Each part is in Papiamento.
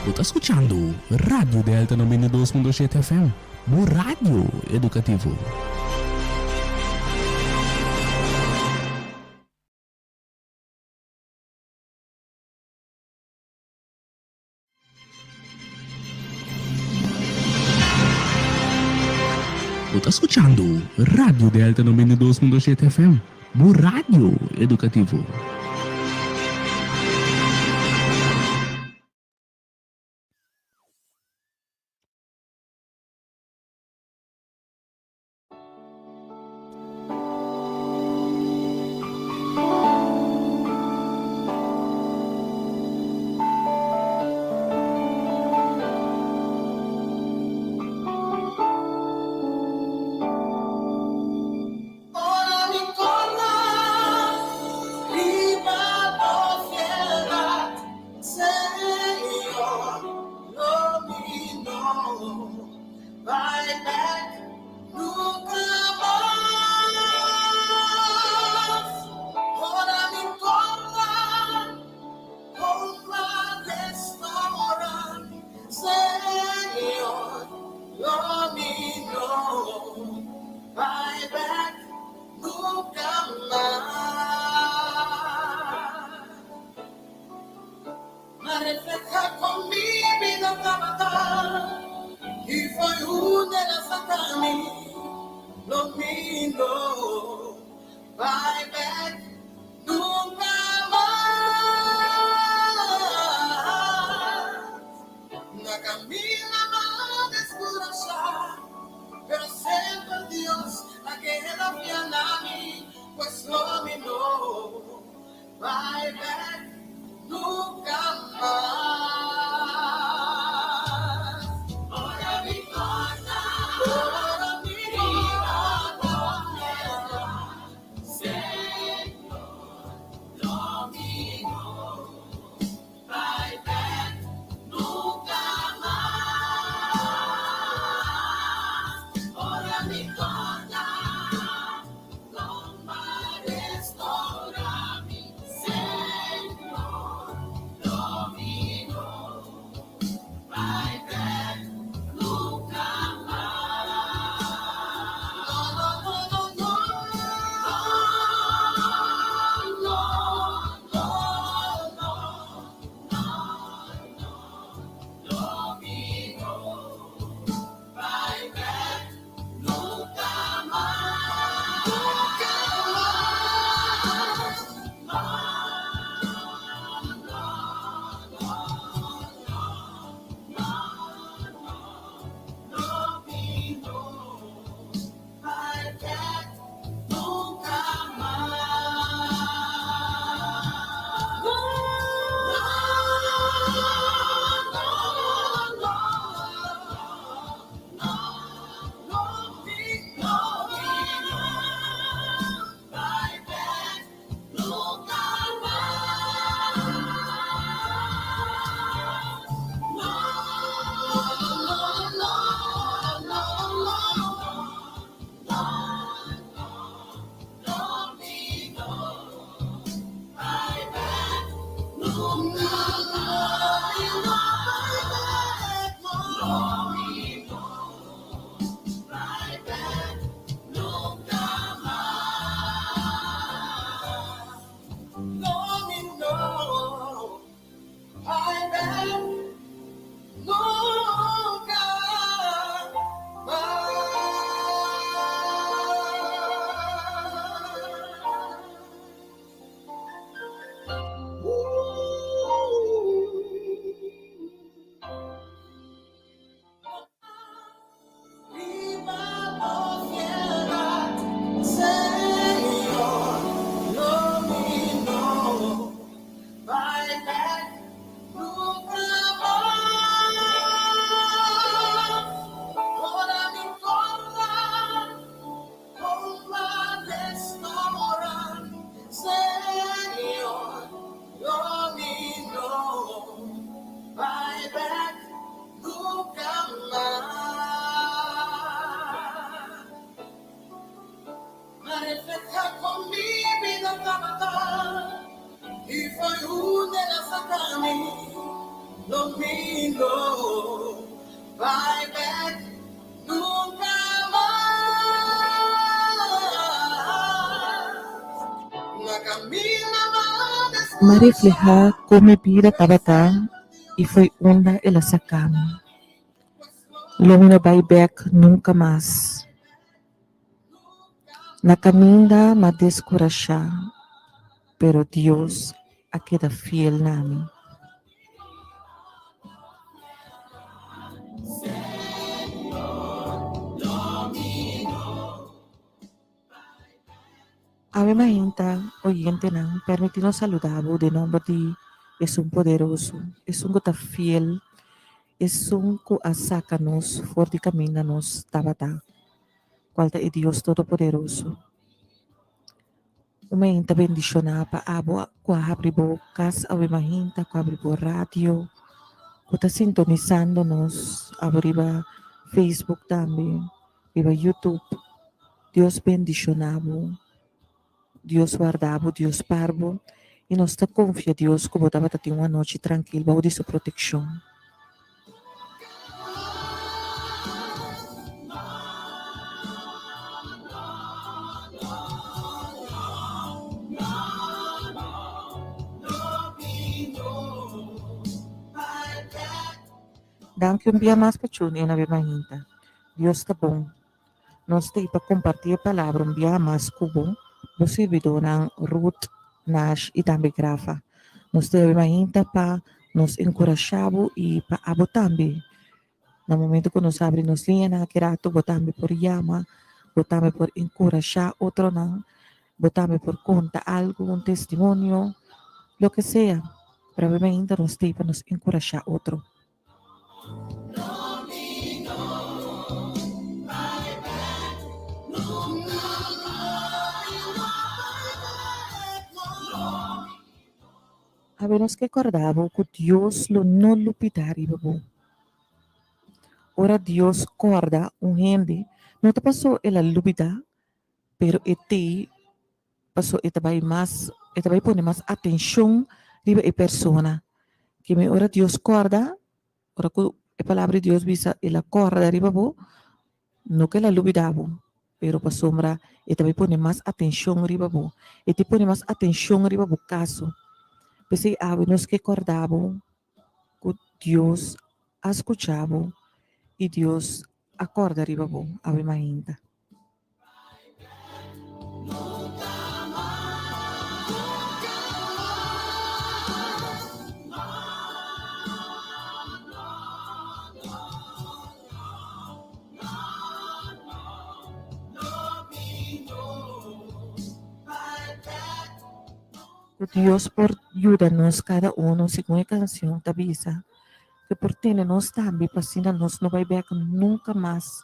Bo ta skuchando Radio Delta 92.7 FM, bo radio edukativo. Bo ta skuchando Radio Delta 92.7 FM, bo radio edukativo. Ora mi corda riba bo fieldat, Señor, lo mi no bai bek nunca mas. Ora mi corda con m'a restora, Señor, lo mi no bai bek nunca mas. M'a refleha con mi bida tabata y fo'i unda el a saca mi, lo mi no bai bek nunca mas. Na camina m'a descurasha, pero semper. Bai bek nunka mas. Na kaminda M'a reflehá kon mi bida tabata i fo'i unda el a saka mi. Lo mi no bai bèk nunka mas. Na kaminda m'a deskurashá, pero Dios a keda fiel na mi. Awe mainta, oyentenan, permití nos saludá bo den nomber di Esun Poderoso, Esun ku ta fiel, Esun ku a saka nos for di kaminda nos tabata, kual ta e Dios Todopoderoso. Un mainta bendishoná pa abo ku a habri bo kas awe mainta, ku a habri bo radio, ku ta sintonisando nos abo riba Facebook tambe, riba YouTube. Dios bendishoná bo, Dios warda bo, Dios par bo i nos ta konfia Dios ku bo tabata tin un anochi trankil bou di su protekshon. Danki un bia mas pa tune in awe mainta. Dios ta bon. Nos ta pa kompartí e palabra un bia mas ku bo, bo sirbidónan Ruth, Nash i tambe Grafa. Nos ta awe mainta pa nos enkurashá bo i pa abo tambe. Na momento ku nos abri nos liñanan aki ratu bo tambe por yama, bo tambe por enkurashá otronan, bo tambe por konta algu, un testimonio, loke sea. Pero awe mainta nos ta pa nos enkurashá otro. Awe nos ke kòrda bo ku Dios lo no lupidá riba bo. Ora Dios kòrda un hende, no ta paso el a lupidá, pero e t'ei paso e ta bai mas, e ta bai pone mas atenshon riba e persona. Keme ora Dios kòrda, ora ku e palabra di Dios bisa el a kòrda riba bo, no ku el a lubidá bo, pero pasobra e ta bai pone mas atenshon riba bo, e ta pone mas atenshon riba bo kaso. P'esei awe nos ke kòrda bo ku Dios a skucha bo i Dios a kòrda riba bo awe mainta. Ku Dios por yuda nos kada uno segun e kanshon ta bisa ke por tene nos tambe pa asina nos no bai bek nunka mas.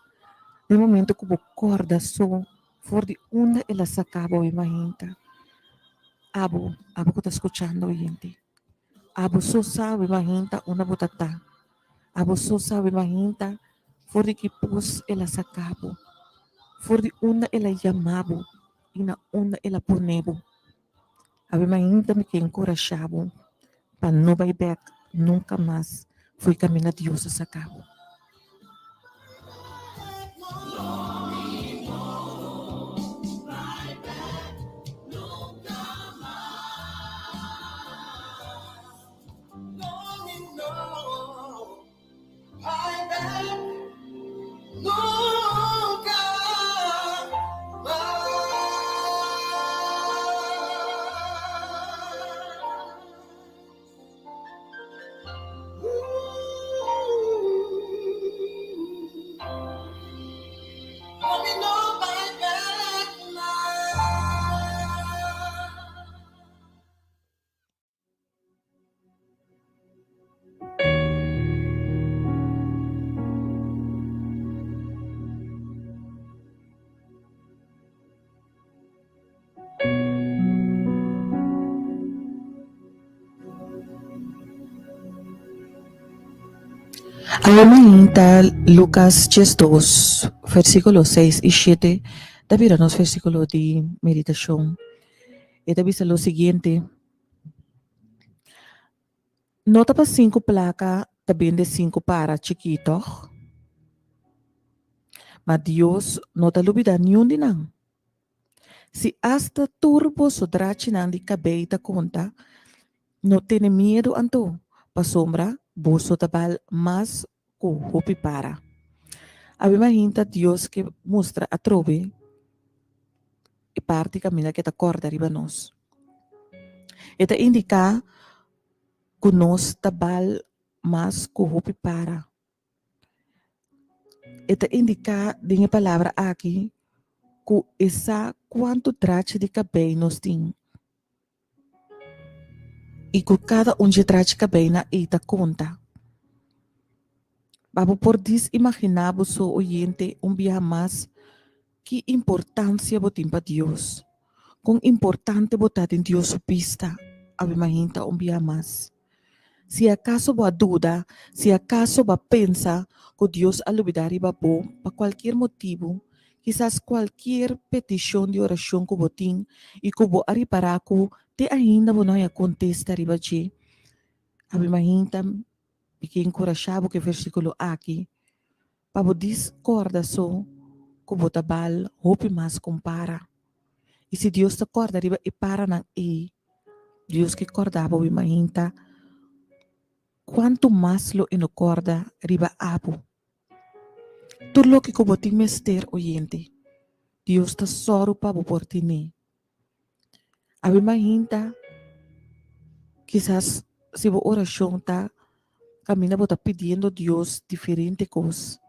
Den momento ku bo kòrda so for di unda el a saka bo e mainta, abo, abo ku ta skuchando oyente, abo so sa e mainta unda bo ta ta, abo so sa e mainta for di ki pos el a saka bo, for di unda el a yama bo i na unda el a pone bo. Awe mainta mi ke enkurashá bo pa no bai bèk nunka mas for e kaminda Dios a saka bo. Awe mainta Lucas 12, versículo 6 y 7 ta bira nos versículo di meditacion. E ta bisa lo siguiente. No ta pa sinku plaka ta bende sinku para chikí, tòg? Ma Dios no ta lubidá niun di nan. Si asta tur boso drachinan di kabei ta konta, no tene miedu anto, pasobra boso ta bal mas ku hopi para. Awe mainta Dios ke mustra atrobe e parti kaminda ke ta kòrda riba nos. E ta indiká ku nos ta bal mas ku hopi para. E ta indiká den e palabra aki ku e sa kuantu drachi di kabei nos tin i ku kada un dje drachi kabeinan ei ta konta. Ba bo por dis imaginá bo so oyente un biaha mas ki importansia bo tin pa Dios, kon importante bo ta den Dios su bista awe mainta un biaha mas. Si akaso bo a duda, si akaso bo a pensa ku Dios a lubidá riba bo pa kualkier motibu, kisas kualkier petishon di orashon ku bo tin i ku bo a ripará ku te ainda bo no haña kontesta riba dje, a bimahinta mi ke enkurashá bo ku e versíkulo aki pa bo dis kòrda so ku bo ta bal hopi mas ku un para. I si Dios ta kòrda riba e paranan ei, Dios ke kòrda bo mi mainta, kuantu mas lo e no kòrda riba abo? Tur loke ku bo tin mester, oyente, Dios ta sòru pa bo por tene. Awe mainta, kisas si bo orashon ta kaminda bo ta pidiendo Dios diferente kos.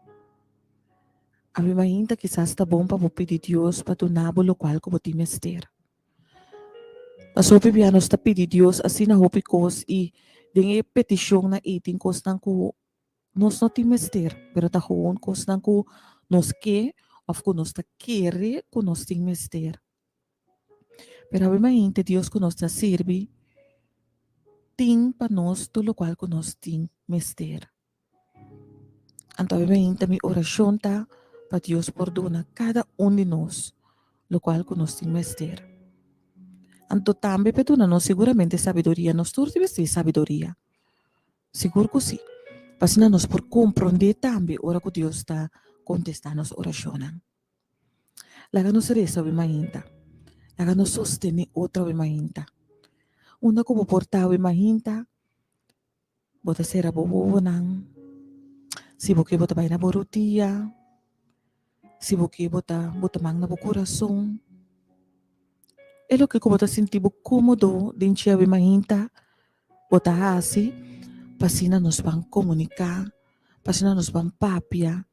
Awe mainta kisas ta bon pa bo pidi Dios pa duna bo lokual ku bo tin mester. Pasobra hopi bia nos ta pidi Dios asina hopi kos i den e petishonnan ei tin kosnan ku nos no tin mester, pero ta gewoon kosnan ku nos ke òf ku nos ta kere ku nos tin mester. Pero awe mainta Dios ku nos ta sirbi tin pa nos tur lokual ku nos tin mester. Anto awe mainta mi orashon ta pa Dios por duna kada un di nos lokual ku nos tin mester. Anto tambe pa e duna nos siguramente sabiduria, nos tur tin mester sabiduria, sigur ku si, pa asina nos por komprondé tambe ora ku Dios ta kontestá nos orashonnan. Laga nos resa awe mainta. Laga nos sostené otro awe mainta. Unda ku bo por ta awe mainta, bo ta sera bo wowonan. Si bo ke bo ta bai na bo rutia. Si bo ke bo ta bo ta man na bo kurason. E loke ku bo ta sinti bo kómodo den dje awe mainta, bo ta hasi pa asina nos ban komuniká, pa asina nos ban papia.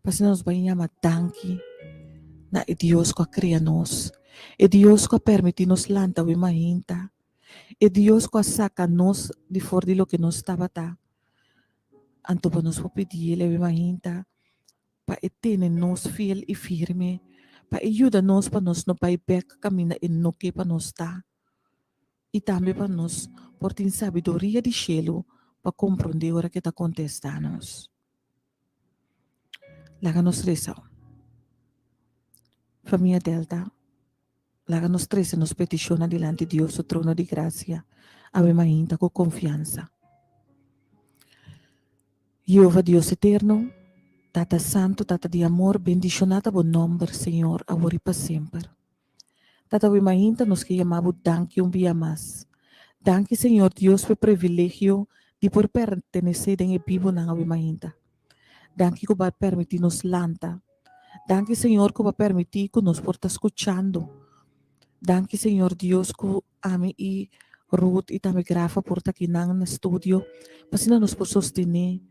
Pa asina nos bai yama danki na e Dios ku a krea nos, e Dios ku a permití nos lanta awe mainta, e Dios ku a saka nos di for di loke nos tabata. Anto pa nos por pidi el awe mainta pa e tene nos fiel i firme, pa e yuda nos pa nos no bai bèk kaminda e no ke pa nos ta, i tambe pa nos por tin sabiduria di shelu pa komprondé ora ku e ta kontestá nos. Laga nos resa. Famia Delta, laga nos trese nos petishonnan dilanti Dios su trono di grasia awe mainta ku konfiansa. Jehova Dios eterno, Tata Santu, Tata di amor, bendishoná ta bo nòmber, Señor, awor i pa semper. Tata awe mainta nos ke yama bo danki un bia mas. Danki Señor Dios p'e privilegio di por pertenesé den e bibonan awe mainta. Danki ku bo a permití nos lanta. Danki Señor ku bo a permití ku nos por ta skuchando. Danki Señor Dios ku ami i Ruth i tambe Grafa por ta akinan na studio pa asina nos por sostené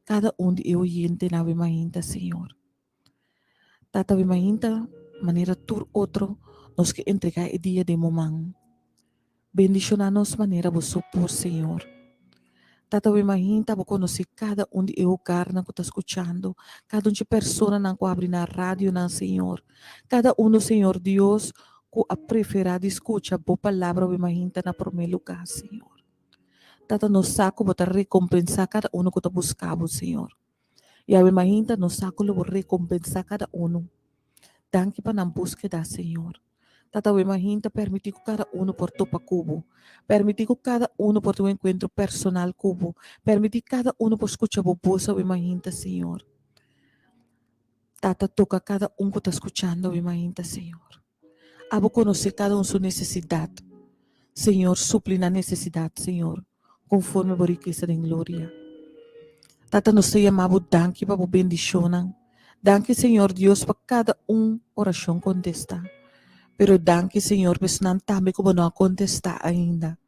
kada un di e oyentenan awe mainta Señor. Tata wi mainta manera tur otro nos ke entregá e dia den bo man. Bendishoná nos manera bo so por, Señor. Tata wi mainta bo konosé kada un di e hogarnan ku ta skuchando, kada un dje personanan ku a abri nan radionan, Señor. Kada uno, Señor Dios, ku a preferá di skucha bo palabra wi mainta na promé lugá, Señor. Tata nos sa ku bo ta rekompensá kada uno ku ta buska bo, Señor. Yahweh mainta nos sa ku lo bo rekompensá kada unu. Danki pa nan búskeda, Señor. Tata Yahweh mainta permití ku kada unu por topa ku bo. Permití ku kada unu por tin un enkuentro personal ku bo. Permití kada unu por skucha bo bos Yahweh mainta, Señor. Tata toka kada un ku ta skuchando awe mainta, Señor. Abo konosé kada un su nesesidat. Señor, supli nan nesesidat, Señor, konforme bo rikesa den gloria. Tata, nos ta yama bo danki pa bo bendishonnan. Danki, Señor Dios, pa kada un orashon kontestá. Pero danki, Señor, pa esnan tambe ku bo no a kontestá ainda.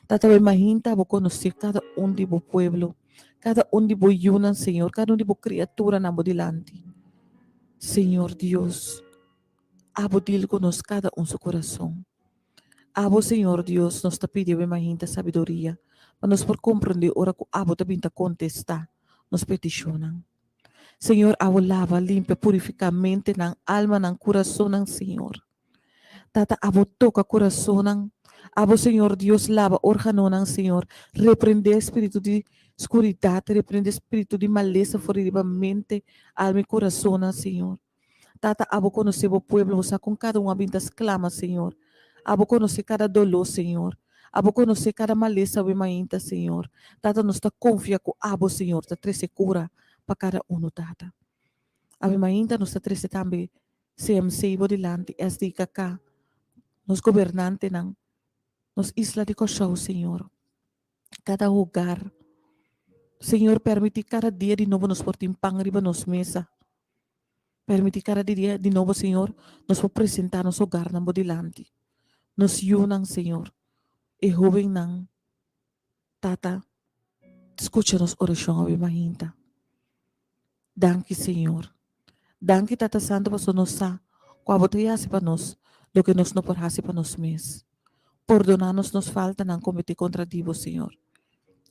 Tata, awe mainta abo konosé kada un di bo pueblo, kada un di bo yunan, Señor, kada un di bo kriaturanan bo dilanti. Señor Dios, abo dil ku nos kada un su kurason. Abo, Señor Dios, nos ta pidi awe mainta sabiduria pa nos por komprondé ora ku abo ta bin ta kontestá nos petishonnan. Señor, abo laba, limpia, purifiká mentenan, almanan, kurasonnan, Señor. Tata, abo toka kurasonnan. Abo, Señor Dios, laba organonan, Señor. Reprendé spiritu di skuridat, reprendé spiritu di malesa for di riba mente, alma i kurasonnan, Señor. Tata, abo konosé bo pueblo, bo sa kon kada un a bin ta sklama, Señor. Abo konosé kada doló, Señor. Abo konosé kada malesa awe mainta, Señor. Tata, nos ta konfia ku abo, Señor, ta trese kura pa kada unu, Tata. Awe mainta nos ta trese tambe CMC bo dilanti, SDKK, nos gobernantenan, nos isla di Kòrsou, Señor. Kada hogar. Señor, permití kada dia di nobo nos por tin pan riba nos mesa. Permití kada dia di nobo, Señor, nos por presentá nos hogarnan bo dilanti. Nos yunan, Señor, e hóbennan. Tata, skucha nos orashon awe mainta. Danki, Señor. Danki, Tata Santu, pasobra nos sa ku abo ta hasi pa nos loke nos no por hasi pa nos mes. Pordoná nos nos faltanan kometí kontra di bo, Señor,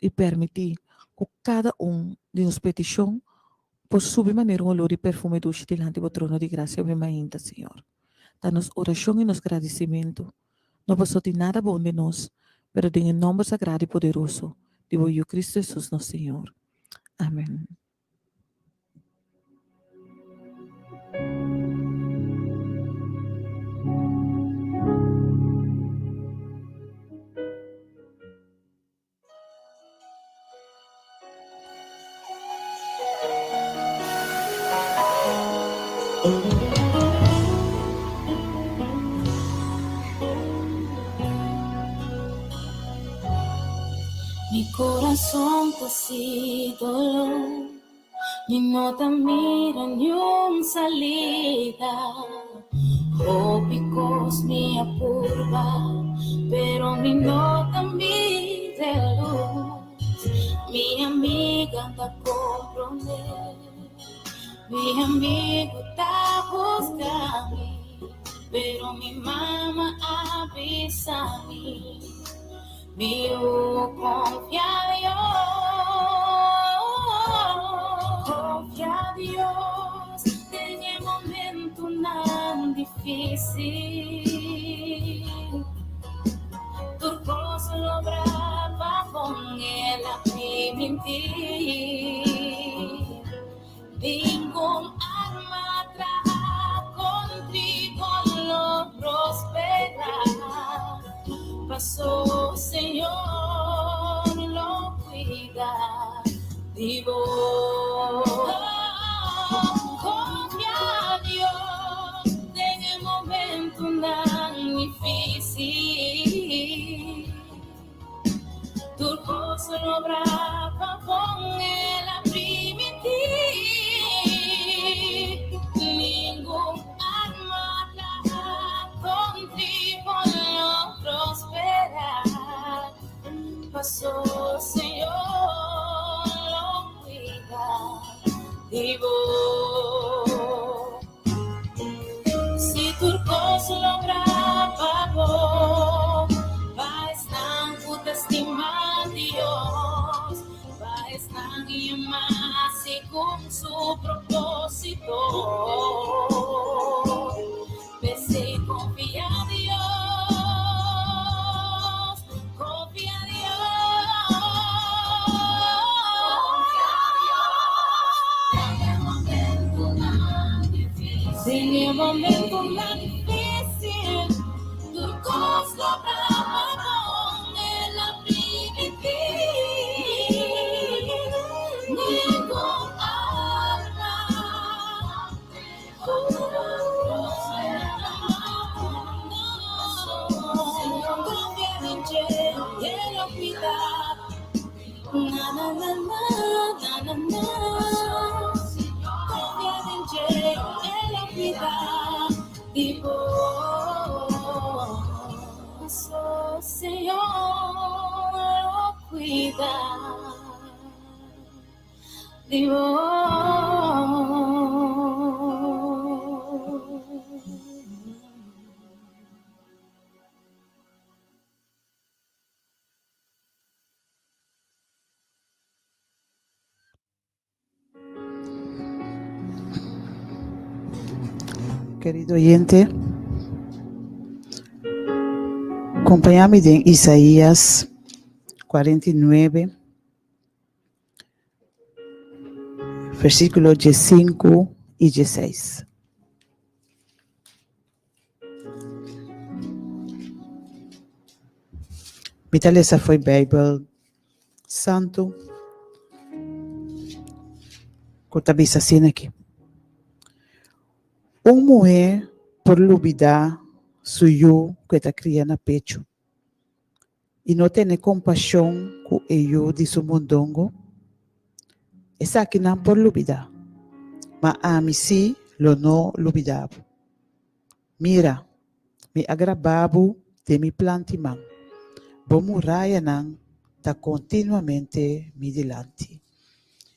i permití ku kada un di nos petishon por subi manera un olor di perfume dushi dilanti bo trono di grasia awe mainta, Señor. Ta nos orashon i nos gradisimentu. No pasó tin nada bon den nos, pero den e nòmber sagrado i poderoso di bo Yu Cristo Hesus nos Señor. Amen. Mi corazón ta si dolor, mi no ta mira niun salida. Hopi cos mi a purba, pero mi no ta mira luz. Mi amiga ta comprende, mi amigo ta juzga mi, pero mi mama a bisa mi. Mi yu konfia Dios, konfia Dios den e momentunan difísil. Tur kos lo braba kon el a primintí. Ningun arma traha kontrigo lo prosperá, paso Señor lo kuida di bo. Konfia Dios den e momentunan difísil. Tur kos lo braba kon el a primintí. Ningun arma traha kontrigo lo prosperá, paso Señor lo kuida di bo. Si tur kos logra pa bo, pa esnan ku ta stima Dios, pa esnan yamá segun su propósito. P'esei konfia Dios, konfia Dios. Den e momentunan difísil, tur kos lo braba bon, el a primintí. Ningun alma. Di bo So Señor lo cuida di bo. Querido oyente, acompaña mi den Isaías 49, versículo 15 y 16. Mi ta lesa fo'i Bijbel Santu ku ta bisa asina aki, Un muhé por lubidá su yu ku e ta kria na pechu i no tene kompashon ku e yu di su mondongo? Esakinan por lubidá, ma ami sí lo no lubidá bo. Mira, mi a grabá bo den mi planti man, bo murayanan ta kontinuamente mi dilanti.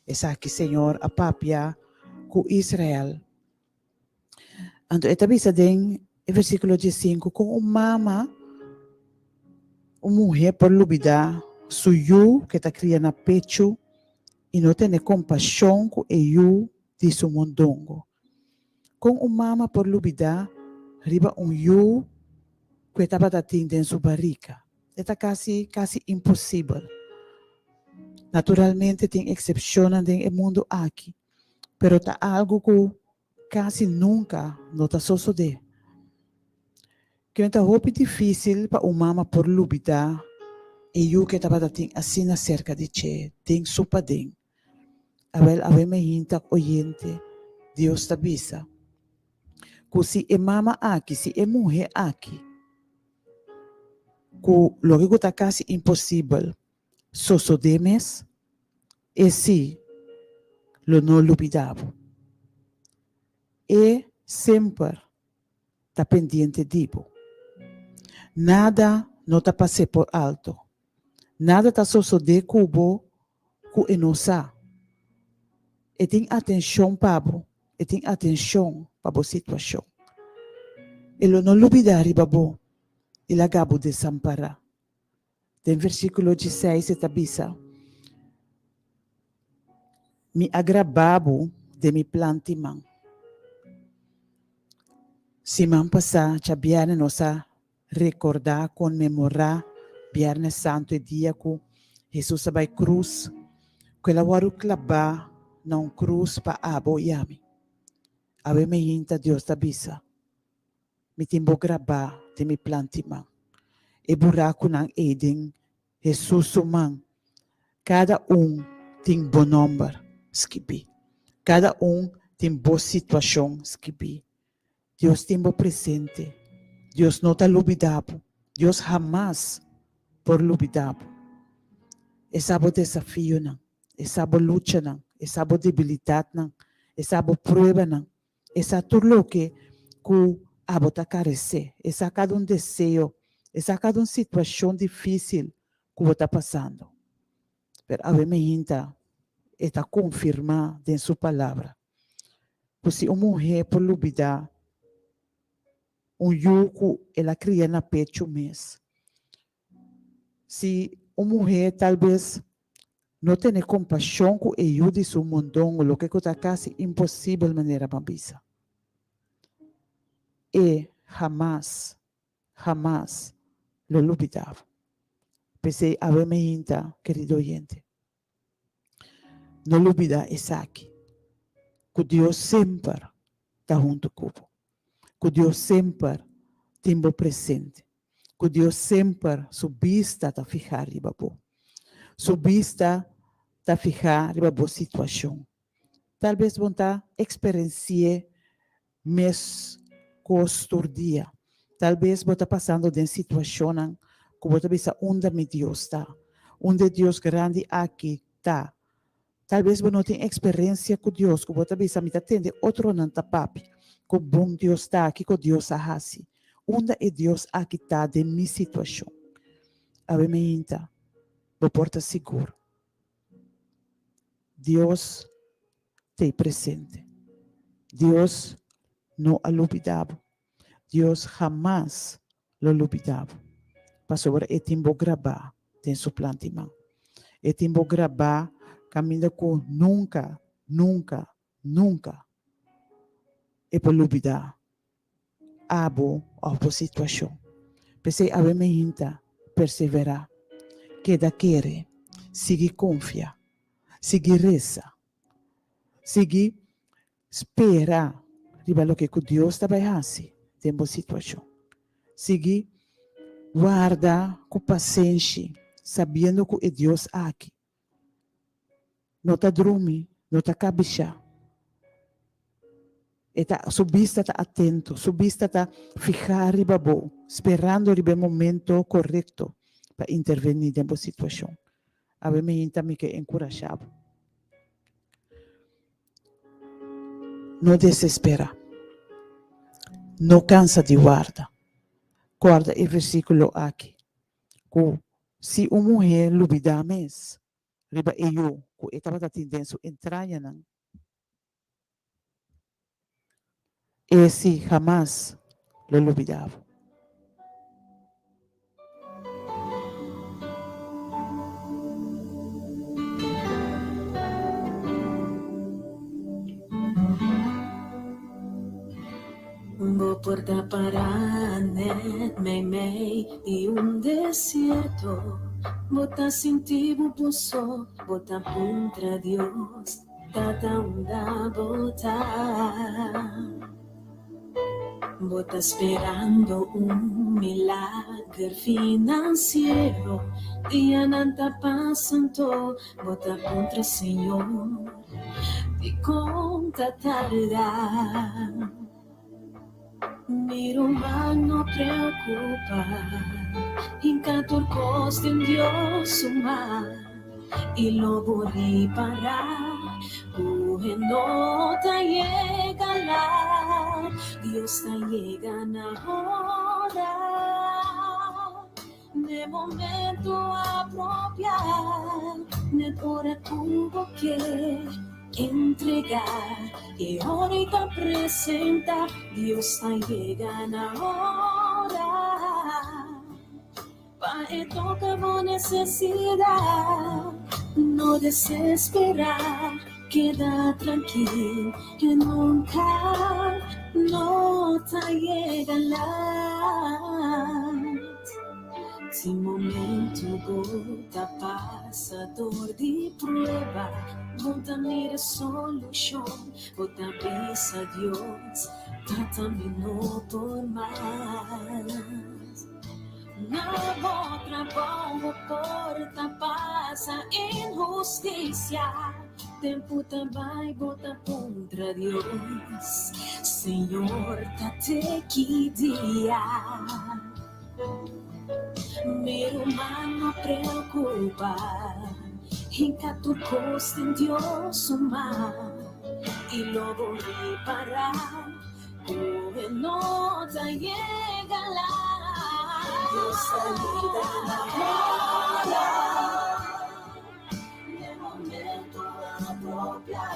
Esaki Señor a papia ku Israel. Anto e ta bisa den e versíkulo diesinku kon un mama, un muhé por lubidá su yu ku e ta kria na pechu i no tene kompashon ku e yu di su mondongo. Kon un mama por lubidá riba un yu ku e tabata tin den su barika? E ta kasi kasi imposibel. Naturalmente tin eksepshonnan den e mundu aki, pero ta algu ku kasi nunka no ta sosodé. Kion ta hopi difísil pa un mama por lubidá e yu ku e tabata tin asina serka di dje den su paden. Awel awe meinta oyente, Dios ta bisa ku si e mama aki, si e muhé aki, ku loke ku ta kasi imposibel sosodé mes, e sí lo no lubidá bo. E semper ta pendiente di bo. Nada no ta pas'é por alto. Nada ta sosodé ku bo ku e no sa. E tin atenshon pa bo, e tin atenshon pa bo situashon. E lo no lubidá riba bo i laga bo desampará. Den versíkulo dieseis e ta bisa, Mi a grabá bo den mi plant'i man. Siman pasá djabièrnè nos a Rekordá, konmemorá, Bièrnè Santu, e dia ku Hesus a bai krus, ku el a wòrdu klabá na un krus pa abo i ami. Awe meinta Dios ta bisa, Mi tin bo grabá den mi plant'i man. E burakunan ei den Hesus su man, kada un tin bo nòmber skibí. Kada un tin bo situashon skibí. Dios tin bo presente. Dios no ta lubidá bo. Dios hamas por lubidá bo. E sa bo desafionan, e sa bo luchanan, e sa bo debilidatnan, e sa bo pruebanan, e sa tur loke ku abo ta karesé, e sa kada un deseo, e sa kada un situashon difísil ku bo ta pasando. Pero awe meinta e ta konfirmá den su Palabra ku si un muhé por lubidá un yu ku el a kria na pechu mes, si un muhé tal bes no tene kompashon ku e yu di su mondongo, loke ku ta kasi imposibel manera bo a bisa, e hamas, hamas lo lubidá bo. P'esei awe meinta, kerido oyente. No lubida esaki, ku Dios semper ta huntu ku bo, ku Dios semper tin bo presente, ku Dios semper su bista ta fihá riba bo. Su bista ta fihá riba bo situashon. Tal bes bo ta eksperensi'é mes kos tur dia. Tal bes bo ta pasando den situashonnan ku bo ta bisa, Unda mi Dios ta? Unda e Dios grandi aki ta? Tal bes bo no tin eksperensia ku Dios ku bo ta bisa, Mi ta tende otronan ta papia. Kon bon Dios ta, kiko Dios a hasi, unda e Dios aki ta den mi situashon. Awe meinta, bo por ta sigur, Dios t'ei presente. Dios no a lubidá bo. Dios hamas lo lubidá bo, pasobra e tin bo grabá den su plan di man. E tin bo grabá kaminda ku nunka, nunka, nunka e por lubidá abo òf bo situashon. P'esei awe meinta perseverá, keda kere, sigui konfia, sigui resa, sigui Spera riba loke ku Dios ta bai hasi den bo situashon. Sigui warda ku pasenshi, sabiendo ku e Dios aki no ta drumi, no ta kabishá. E ta, su bista ta atento, su bista ta fihá riba bo, sperando riba e momento korekto pa intervení den bo situashon. Awe mi hinta mi ke enkurashá bo. No desesperá. No kansa di warda. Kòrda e versíkulo aki, ku si un muhé lubidá mes riba e yu ku e tabata tin den su entrañanan, e si hamas lo lubidá bo. Bo por ta pará nèt meimei di un desierto, bo ta sinti bo bo so, bo ta puntra Dios, Tata unda bo ta? Bo ta sperando un milager finansiero, dianan ta pasa anto bo ta puntra Señor, dikon ta tarda? Mi ruman no preokupa, hinka tur kos den Dios su man. I lo bo ripará ku e no ta yega lat, Dios ta yega na ora, n'e momento apropiá, n'e ora ku bo ke entregá, e ora ei ta presentá, Dios ta yega na ora. Pa e toka bo nesesidat, no desesperá, keda trankil, e nunka no ta yega lat. Tin momentu bo ta pasa dor di prueba, bo ta mira solushon, bo ta bisa Dios, Tata mi no por mas. Na bo trabou bo por ta pasa inhustisia, tempu ta bai bo ta puntra Dios, Señor ta te ki dia? Mi ruman no preocupa, hinca tur cos den Dios su man, y lo bo ripara. Ku e no ta yega lat. Dios ta yega na ora, n'e momento apropiá,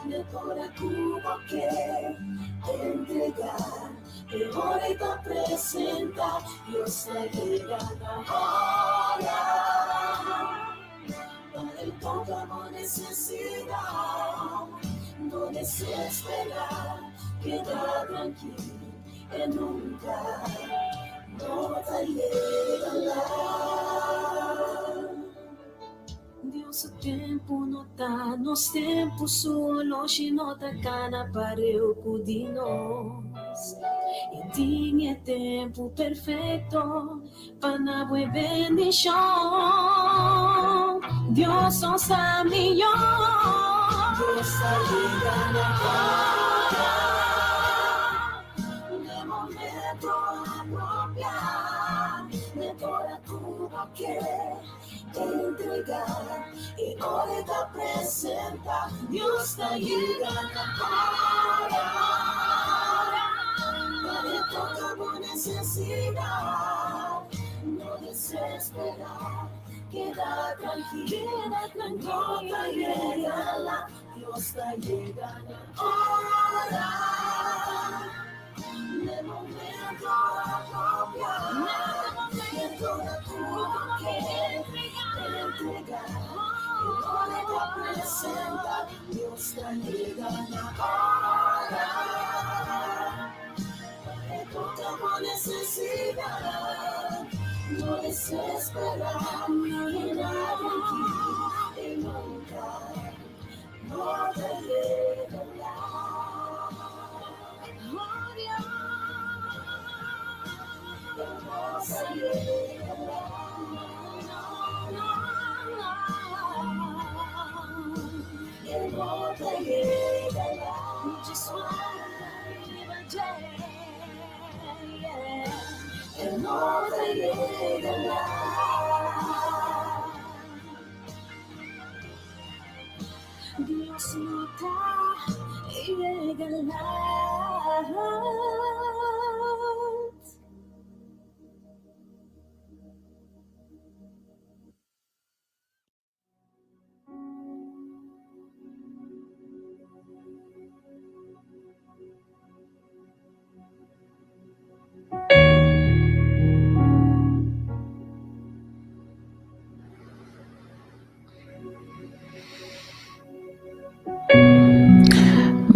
n'e ora ku bo ke entregá, e ora ei ta presentá. Dios ta yega na ora, pa e toka bo nesesidat. No desesperá, keda trankil, e nunka no ta yega lat. Dios su tempu no ta nos tempu, su oloshi no ta kana pareu ku di nos. E tin e tempu perfekto Pa na bo e bendishon, Dios nos ta mihó. Dios ta yega na ora, n'e momento apropiá, n'e ora ku bo ke entregá, e ora e ta presentá. Dios ta yega na ora.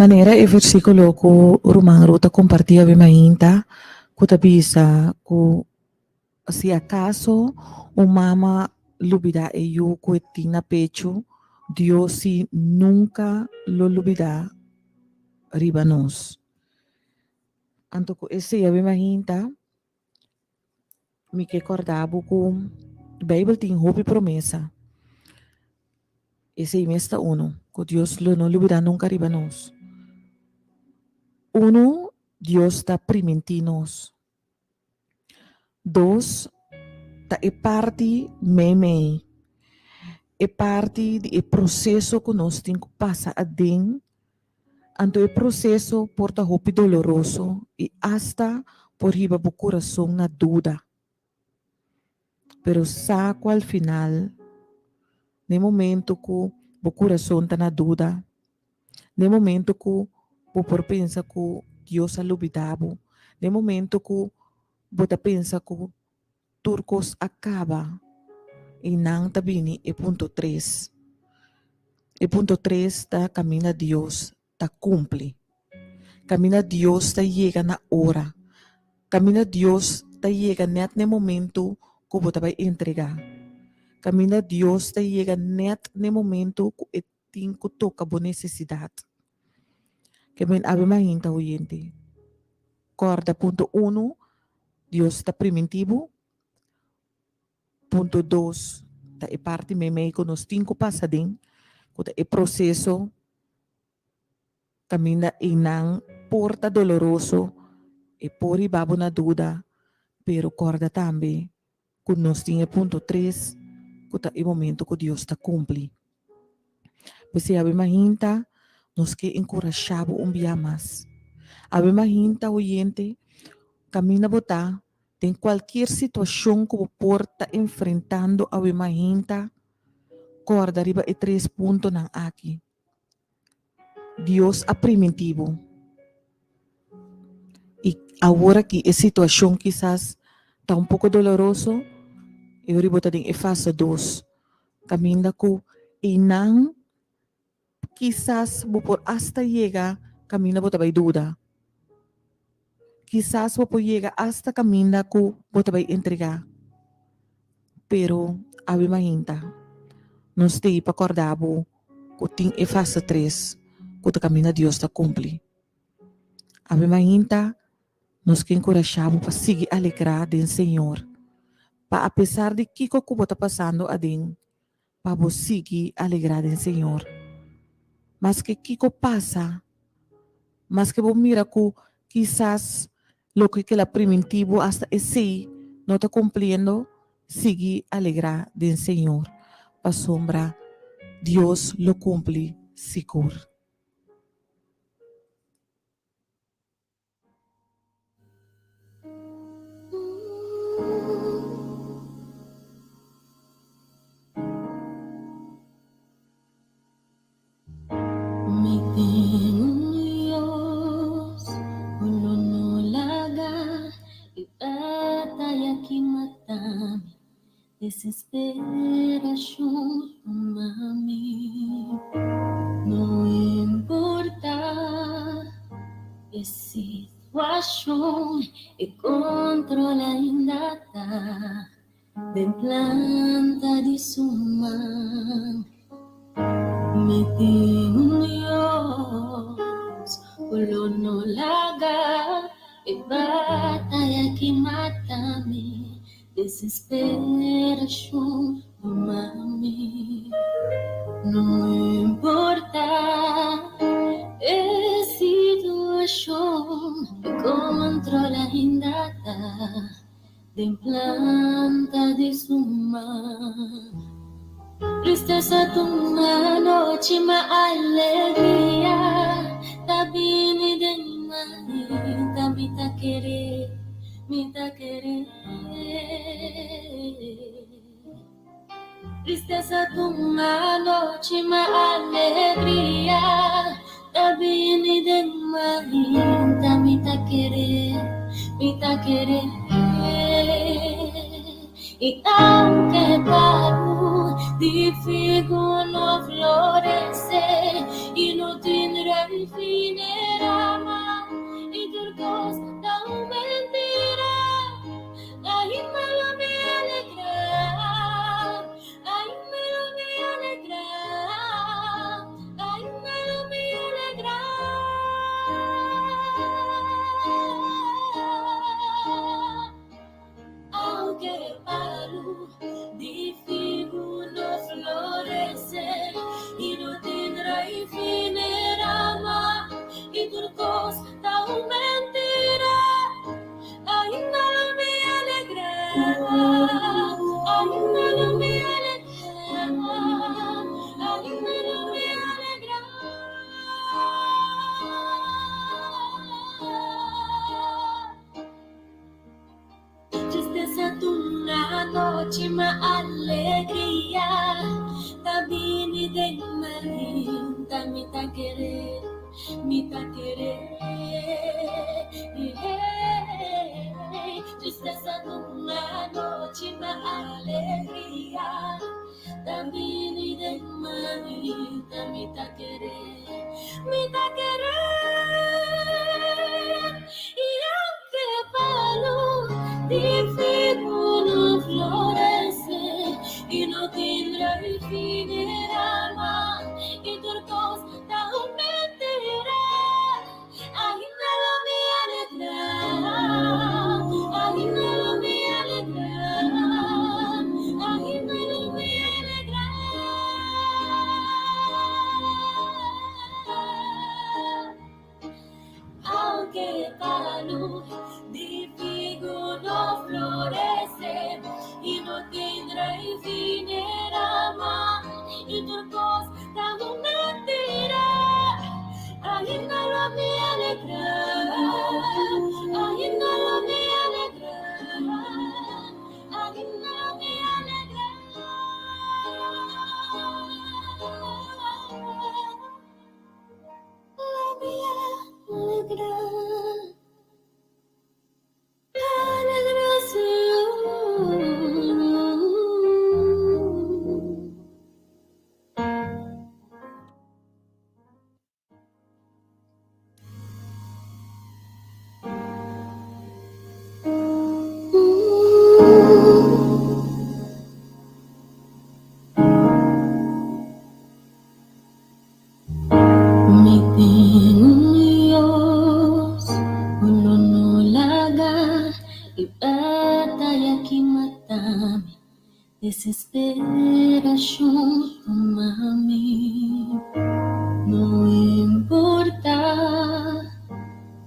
Manera e versíkulo ku ruman Ruth a kompartí awe mainta ku ta bisa ku si akaso un mama lubidá e yu ku e tin na pechu, Dios si nunka lo lubidá riba nos. Anto ku esei awe mainta Mi ke kòrda bo ku Beibel tin hopi promesa. Esei mes ta unu, ku Dios lo no lubidá nunka riba nos. Unu, Dios ta primintí nos. Dos, ta e parti meimei, e parti di e proseso ku nos tin ku pasa aden. Anto e proseso por ta hopi doloroso i asta por hiba bo kurason na duda. Pero sa ku al final, n'e momento ku bo kurason ta na duda, n'e momento ku bo por pensa ku Dios a lubida bo, n'e momento ku bo ta pensa ku tur kos a kaba i nan ta bini e punto tres. E punto tres ta kaminda Dios ta kumpli. Kaminda Dios ta yega na ora. Kaminda Dios ta yega nèt n'e momentu ku bo ta bai entregá. Kaminda Dios ta yega nèt n'e momentu ku e tin ku toka bo nesesidat. Ke men awe mainta oyente. Kòrda punto unu, Dios ta primintí bo. Punto dos, ta e parti meimei ku nos tin ku pasa den, ku ta e proseso kaminda einan por ta doloroso, e por hiba bo na duda, pero kòrda tambe ku nos tin e punto tres ku ta e momento ku Dios ta kumpli. P'esei awe mainta nos ke enkurashá bo un bia mas. Awe mainta oyente, kaminda bo ta den kualkier situashon ku bo por ta enfrentando awe mainta, kòrda riba e tres puntonan aki. Dios a primintí bo. I awor aki e situashon kisas ta un poko doloroso, i ora bo ta den e fase dos, kaminda ku einan kisas bo por asta yega kaminda bo ta bai duda. Kisas bo por yega asta kaminda ku bo ta bai entregá. Pero awe mainta nos t'ei pa kòrda bo ku tin e fase tres ku ta kaminda Dios ta kumpli. Awe mainta nos ke enkurashá bo pa sigui alegrá den Señor, pa apesar di kiko ku bo ta pasando aden, pa bo sigui alegrá den Señor. Maske kiko pasa, maske bo mira ku kisas loke kel a primintí bo asta esei no ta kumpliendo, sigui alegrá den Señor, pasobra Dios lo kumpli sigur. Desesperacion tuma mi. No importa e situacion, e control ainda ta den planta di su man. Mi tin un Dios cu lo no laga e bataya ki mata mi. Desesperacion tuma mi. No importa e situacion, e control ainda ta Den planta di su man. Tristesa ta un anochi ma alegria ta bini den mainta. Mi ta kere, mi ta kere. Tristesa ta un anochi ma alegria ta bini den mainta. Mi ta kere, mi ta kere. I aunke palu di figu no florece i no tin raíz ni rama i tur cos ta un mentira, Ainda lo mi alegrá, ainda lo mi alegrá, ainda lo mi alegrá. Aunke palu di figu no florece i no tin raíz ni rama i tur cos ta un mentira, Ainda lo mi alegrá, ainda lo mi alegrá, ainda lo mi alegrá. Tristesa ta un anochi ma alegria ta bini den mainta. Mi ta kere. Mi ta kere Tristesa ta un anochi ma alegria ta bini den mainta. Mi ta kere, mi ta kere I aunke palu di figu no florece i no tin raíz ni rama i tur cos Ta un mentira, ainda lo mi alegrá, ainda lo mi alegrá, ainda lo mi alegrá. Aunke palu di figu no florece i no tin raíz ni rama i tur cos ta un mentira, ainda lo mi alegrá, ainda lo mi alegrá, ainda lo mi alegrá. Lo mi alegrá. Alegrá, Señor. Mi tin un Dios ku lo no laga e bataya ki mata mi, desesperashon tuma mi. No importa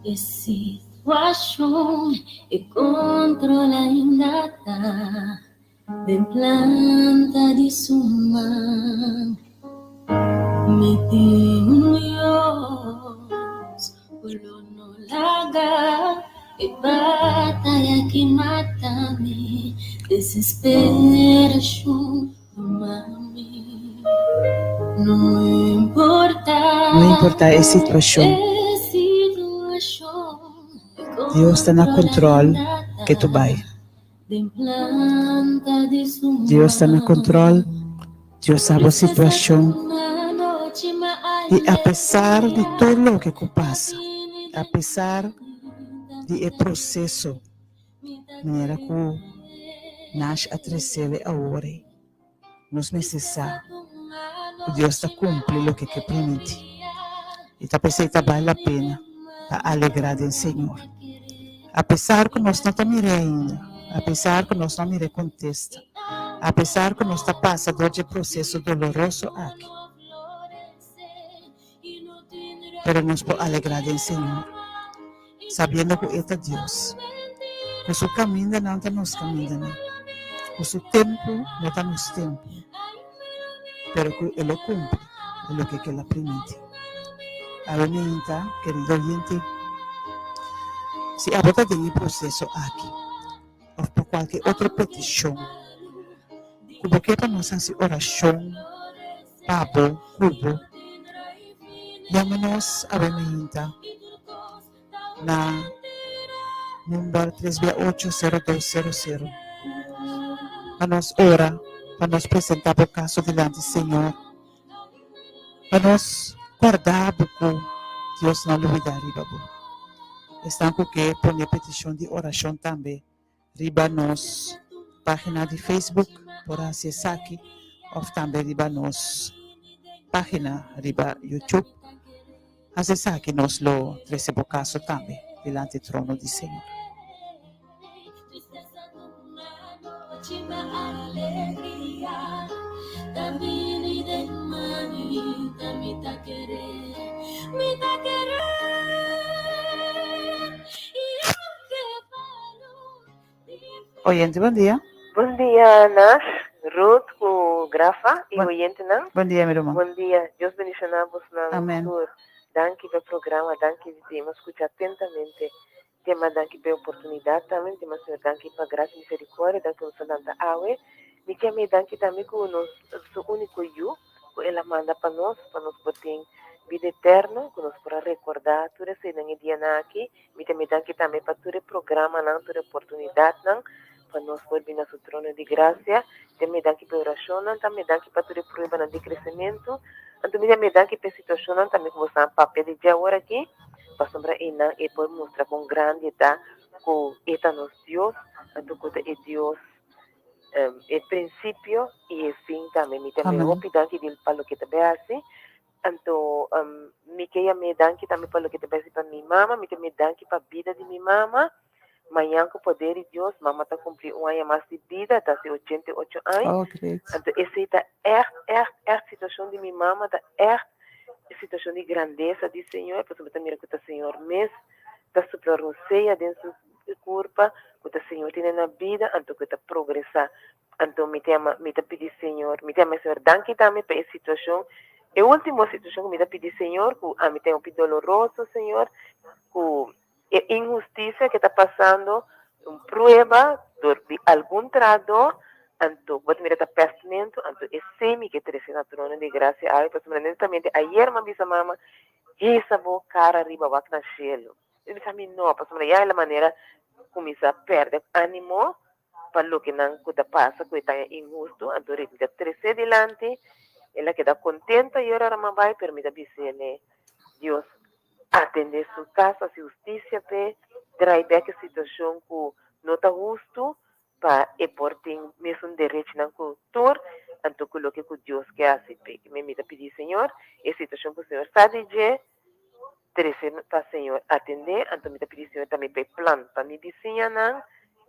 e situashon, e control ainda ta Den planta di su man mi tin un Dios ku lo no laga e bataya ki mata mi, desesperashon tuma mi. No importa No importa e situashon. e situashon, e Dios ta na control control ainda ke ta tu bai. Dios ta na control, Dios sa bo situacion y apesar di tur loke cu pasa, apesar di e proceso manera cu Nash a trecele awor ey, nos mester sa cu Dios ta cumpli loke ke primiti y ta pesey ta bal la pena pa alegra den Señor. Apesar cu nos no ta mir'é ainda, apesar cu nos no a mir'é contesta, apesar cu nos ta pasa dor dje proceso doloroso aki, pero nos por alegra den Señor, sabiendo cu E ta Dios, cu Su camindanan ta nos camindanan, cu Su tempo no ta nos tempo, pero cu E lo cumpli e loke cu El a primiti. Awe meinta, kerido oyente, si abo ta den e proceso aki of pa cualke otro peticion cu bo ke pa nos haci oracion pa bo cu bo, yama nos awe meinta na number tres bia ocho sero dos sero sero pa nos ora, pa nos presenta bo caso dilanti Señor. Pa nos kòrda bo ku Dios no a lubidá riba bo. Esnan ku ke pone petishon di orashon tambe riba nos página di Facebook por hasi esaki òf tambe riba nos página riba YouTube. Hasi esaki nos lo trese bo kaso tambe dilanti trono di Señor. Oyente bon dia. Bon dia Nash, Ruth ku Grafa i oyentenan. Bon dia mi ruman. Bon dia, Dios bendiciona bosnan Amen. tur. Danki pa e programa, danki di mi skucha atentamente. Tema danki pa e oportunidat tambe, tema Señor danki pa gracia i misericordia, danki nos a lanta awe. Mi ke mei danki tambe ku nos su uniko yu ku el a manda pa nos, pa nos por tin bida eterno, ku nos por a rekorda tur eseinan e dianan aki. Mi ta mei danki tambe pa tur e programanan, tur e oportunidatnan pa nos por bini na su trono di gracia. Mi ta mei danki pa e orashonnan tambe, danki pa tur e pruebanan di kresementu. Anto mi ta mei danki pa e situashonnan tambe ku boso a papia di dje awor aki. Pasobra einan e por mustra kon grandi e ta, ku e ta nos Dios, anto ku ta e Dios, e prinsipio i e fin tambe. Mi ta mira hopi danki di pa loke ta bai hasi. Anto mi ke yam'é danki tambe pa loke ta bai hasi pa mi mama. Mi ta mira danki pa bida di mi mama. Mañan ku poder di Dios, mama ta kumpli un aña mas di bida, ta hasi 88 aña. Oh, great. Anto esei ta ègt, ègt, ègt situashon di mi mama, ta ègt situashon di grandesa di Señor, pasobra mi ta mira ku ta Señor mes ta supla rosea den su kurpa, ku ta Señor tene na bida, anto ku e ta progresá. Anto mi ta yama, mi ta pidi Señor, mi ta yama Señor danki tambe pa e situashon, e último situashon ku mi ta pidi Señor, ku ami ta hopi doloroso, Señor, ku E inhustisia ke ta pasando un prueba dor di algun trahadó, anto bo ta mira ta pèstmentu, anto esei mi ke trese na trono di grasia awe, pasobra netamente ayer mi a bisa mama, hisa bo kara riba wak na shelu. El bisa mi no, pasobra ya el a manera kuminsá pèrdè ánimo pa loke nan ku ta pasa ku e ta inhustu, anto mi ta trese dilanti, el a keda kontento ayer ora mi a bai, pero mi ta bis'é, Dios atendé su kas, hasi hustisia p'e, drai bèk e situashon ku no ta hustu pa e por tin mesun derechinan ku tur, anto ku loke ku Dios ke hasi p'e. Mi ta pidi Señor, e situashon ku Señor sa di dje, trese pa Señor atendé, anto mi ta pidi Señor tambe pa e plan pa mi bisiñanan,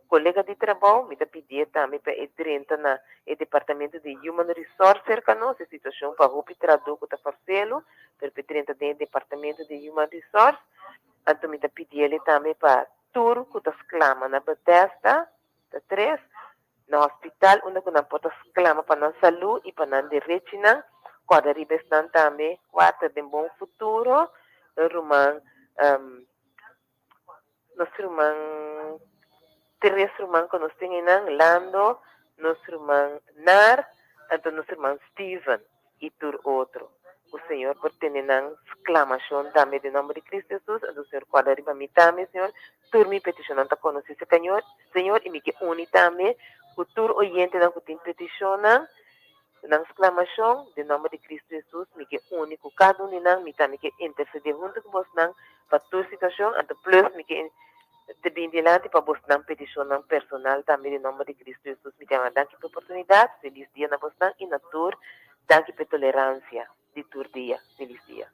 kolega di trabou, mi ta pidié tambe pa e drenta na e departamento di Human Resource serka nos, e situashon pa hopi trahadó ku ta farselo, pero pa e drenta den e departamento di Human Resource, anto mi ta pidiele tambe pa tur ku ta sklama na Bethesda, ta tres, na hospital unda ku nan por ta sklama pa nan salú i pa nan derechinan, kòrda riba esnan tambe, kuater, den bon futuro, ruman, nos ruman, tres ruman ku nos tin einan, Lando, nos ruman Nar, anto nos ruman Steven i tur otro. Ku Señor por tene nan sklamashon tambe den nòmber di Kristu Hesus, anto Señor kòrda riba mi tambe, Señor. Tur mi petishonnan ta konosí Señor, Señor, i mi ke uni tambe ku tur oyentenan ku tin petishonnan, nan sklamashon, den nòmber di Kristu Hesus, mi ke uni ku kada un di nan, mi tambe ke intersedé huntu ku bosnan pa tur situashon, anto plus mi ke te bin dilanti pa bosnan petishonnan personal tambe den nòmber di Kristu Hesus. Mi ta yama danki pa e oportunidat, felis dia na bosnan i na tur, danki pa e toleransia di tur dia, felis dia.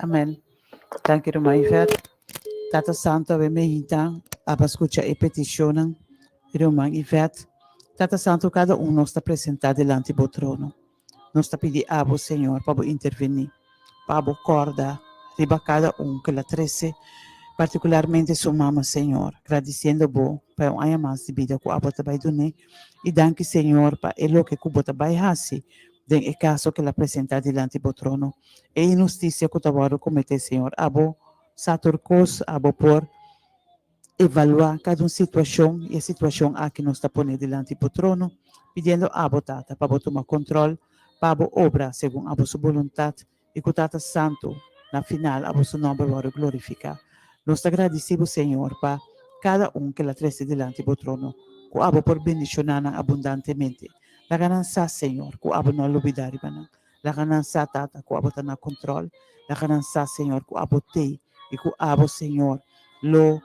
Amen. Danki ruman Yvette. Tata Santo awe meinta aba skucha e petishonnan di ruman Yvette. Tata Santo kada un nos ta presenta dilanti bo trono. Nos ta pidi abo Señor pa bo interveni, pa bo kòrda riba kada un ku el a trese, partikularmente su mama Señor, gradisiendo bo pa e un aña mas di bida ku abo ta bai dun'é i danki Señor pa e loke ku bo ta bai hasi Den e kaso ku el a presentá dilanti bo trono, e inhustisia ku ta wòrdu kometé, Señor, abo sa tur kos, abo por evaluá kada un situashon, i e situashon aki nos ta pone dilanti bo trono, pidiendo abo, Tata, pa bo tuma kontròl, pa abo obra segun abo su boluntat, i ku Tata Santu, na final abo su nòmber wòrdu glorifiká. Nos ta gradisí bo, Señor, pa kada un ku el a trese dilanti bo trono, ku abo por bendishoná nan abundantemente. Laga nan sa, Señor, ku abo no a lubidá riba nan. Laga nan sa, Tata, ku abo ta na kontròl. Laga nan sa, Señor, ku abo t'ei i ku abo, Señor, lo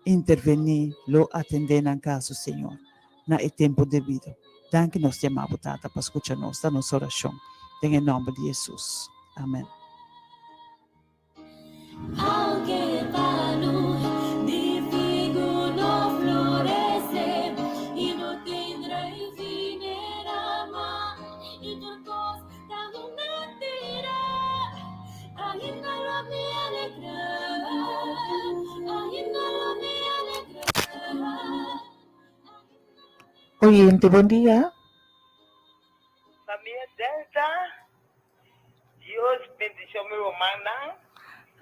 intervení, lo atendé nan kaso, Señor, na e tempu debido. Danki nos ta yama bo, Tata, pa skucha nos. Ta nos orashon den e nòmber di Hesus. Amèn. Oyente, bon dia. Famia Delta, Dios bendicion mi rumannan.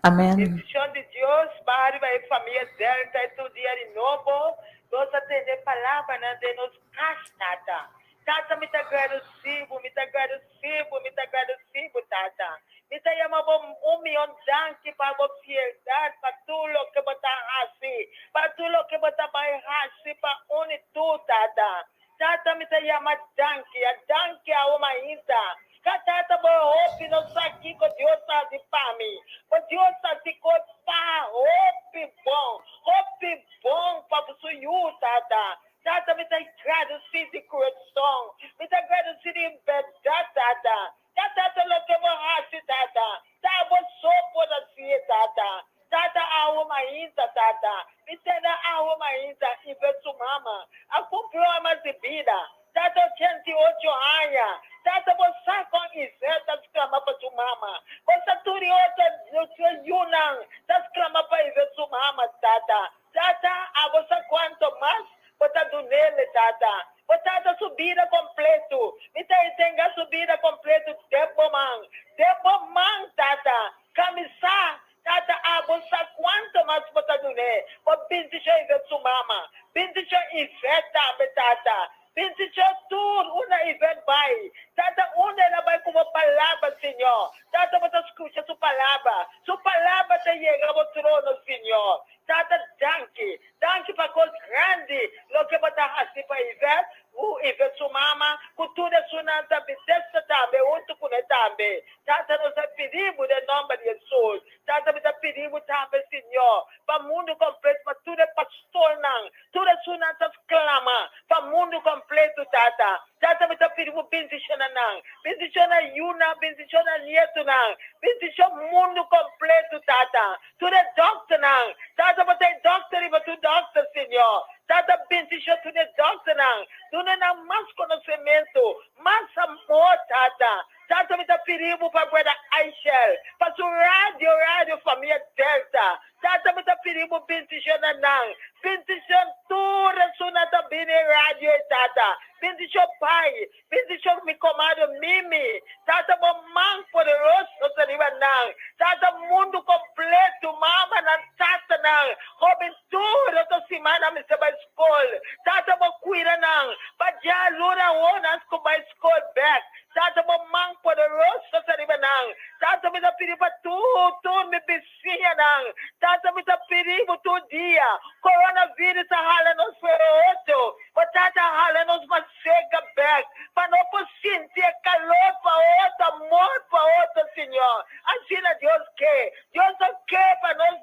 Amen. Bendicion di Dios baha riba e famia Delta e tur dia di nobo. Nos a tende palabranan den nos cas, Tata. Tata mi ta gradeci bo, mi ta gradeci bo, mi ta gradeci bo, Tata. Mi ta yama bo un miyon danki pa bo fieldad, pa tur loke bo ta haci, pa tur loke bo ta bay haci pa un y tur, Tata. Tata mi ta yama danki, a danki awo mainta. Ka tata bo hopi no sa kiko Dios ta hasi pa mi. Bo Dios ta hasi kos pa hopi bon, hopi bon pa su yu tata. Tata mi ta gradisi di kurason, mi ta gradisi di bèrdat tata. Ka tata loke bo hasi tata, ta abo so por hasié tata. Tata awo mainta tata mi tenda awo mainta i be su mama a cumpli un mas di bida tata 88 aña tata bo sa con Isel ta sclama pa su mama bo sa tur e otro yunan ta sclama pa Isel su mama tata tata abo sa cuanto mas bo ta dunele tata bo tata su bida completo mi ta tenga su bida completo den bo man den bo man tata Camisa, Tata abo sa cuanto mas bo ta dun'é. Bo bindicion Ivette su mama. Bindicion Ivette tambe, Tata. Bindicion tur unda Ivette bai. Tata, unda el a bai cu bo palabra, Señor. Tata, bo ta scucha su palabra. Su palabra ta yega bo trono, Señor. Tata, danki. Danki pa cos grandi loke bo ta haci pa Ivette, cu Ivette su mama, cu tur esunnan ta Bethesda tambe, hunto cu ne tambe. Tata, nos ta pidi bo den nomber di Jesus. Tata, mi ta pidi bo tambe, Señor, pa mundo completo, pa tur e pastornan, tur esunnan ta sclama pa mundo completo, Tata. Tata, mi ta pidi bo bendiciona nan, bendiciona yunan, bendiciona nietonan, bendiciona mundo completo, Tata. Tur e dokternan, Tata, bo ta e dokter riba tur dokter, Señor. Tata, bendiciona tur e dokternan, duna nan mas conocemento, mas amor, Tata. Tata, mi ta pidi bo pa guarda Aishel, pa su radio, Radio Famia Delta. Tata, mi ta pidi bo bendiciona nan, bendicion tur esunnan ta bini e radio ei, Tata. Bendicion Pai, Bendicion mi comadre Mimi. Tata bo man poderoso ta riba nan. Tata mundo completo, mamanan, tatanan, hobentud otro simana mester bai scol. Tata bo cuida nan. Pa djaluna awor nan cu bai scol bek. Tata bo man poderoso ta riba nan. Tata mi ta pidi pa tur tur mi bisiñanan. Tata mi ta pidi bo tur dia. dia. Coronavirus a hala nos fuera otro, bo Tata a hala nos mas cerca bek, pa no por sinti e calor pa otro, amor pa otro, Señor. Asina Dios ke. Dios no ke pa nos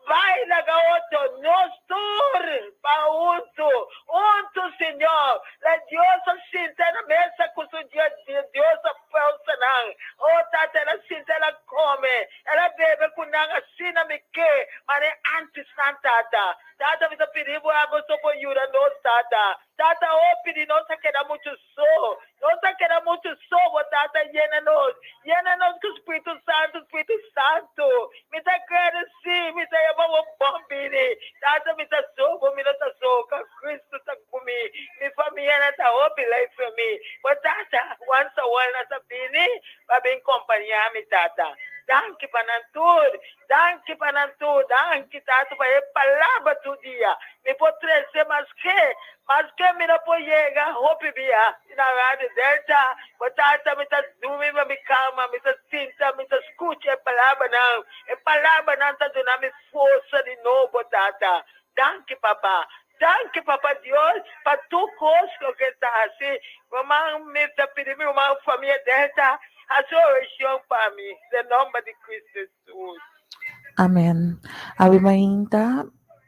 bai laga otro, nos tur pa huntu, huntu, Señor. La Dios a sinta na mesa cu su Dios a pausanan. Oh, Tata, el a sinta, el a come, el a bebe cu nan, asina mi ke, manera antes nan, Tata. Tata, mi ta pidi bo abo so por yuda nos, Tata. Tata, hopi di nos a keda muchu so. Nos a keda muchu so, bo Tata yena nos. Yena nos ku Spiritu Santu, Spiritu Santu. Mi ta gradesí, mi ta yama bo bon bini. Tata, mi ta so bo, mi no ta so, ka Kristu ta ku mi. Mi famianan ta hopi lei for mi. Bo Tata, once a while nan ta bini pa bin kompañá mi, Tata. Danki pa nan tur. Danki pa nan tur. Danki, Tata, pa e palabra tur dia. Mi por trese maske, maske mi no por yega hopi bia na Radio Delta, bo Tata mi ta dumi pa mi kama, mi ta sinta, mi ta skucha e palabranan. E palabranan ta duna mi forsa di nobo, Tata. Danki, Papa. Danki, Papa Dios, pa tur kos loke ta hasi. Ruman, mi ta pidi mi ruman famia Delta hasi orashon pa mi, den nomber di Cristo Jesus. Amen. Awe mainta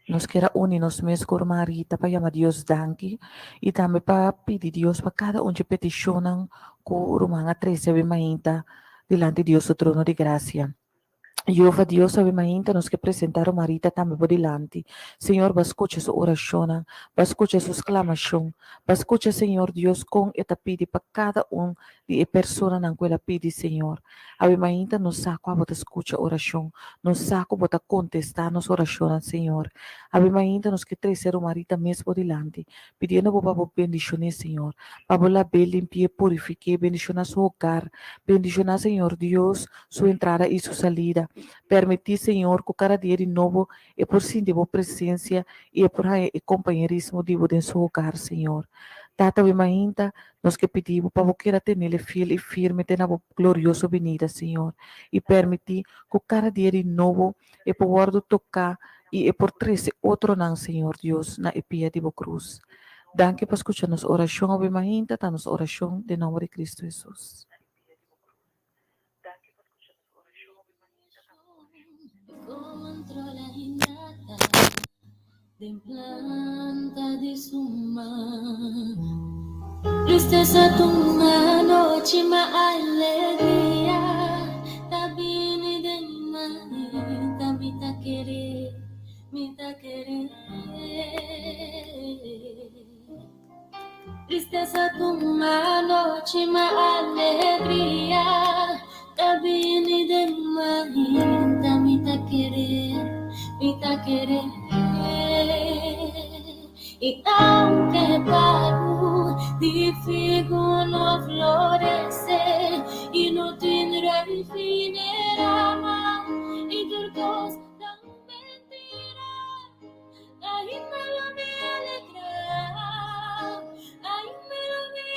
nos kier a uni nos mes ku ruman Rita pa yama Dios danki i tambe pa pidi Dios pa kada un dje petishonnan ku ruman a trese awe mainta dilanti Dios su trono di grasia. Jehova Dios, awe mainta nos ke presenta ruman Rita tambe bo dilanti. Señor, bo a skucha su orashonnan, bo a skucha su sklamashon, bo a skucha, Señor Dios, kon e ta pidi pa kada un di e personanan ku el a pidi, Señor. Awe mainta nos sa ku abo ta skucha orashon, nos sa ku bo ta kontestá nos orashonnan, Señor. Awe mainta nos ke trese ruman Rita mes bo dilanti, pidiendo bo pa bo bendishon'é, Señor, pa bo lab'é, limpi'é, purifik'é, bendishoná su hogar, bendishoná, Señor Dios, su entrada i su salida. Permití, Señor, ku kada dia di nobo e por sinti bo presensia i e por haña e kompañerismo di bo den su hogar, Señor. Tata, awe mainta Nos ke pidi bo pa bo keda tenele fiel i firme te na bo glorioso binida, Señor, i permití ku kada dia di nobo e por wòrdu toká i e por trese otronan, Señor Dios, na e pia di bo krus. Danki pa skucha nos orashon awe mainta, ta nos orashon den nòmber di Kristu Hesus.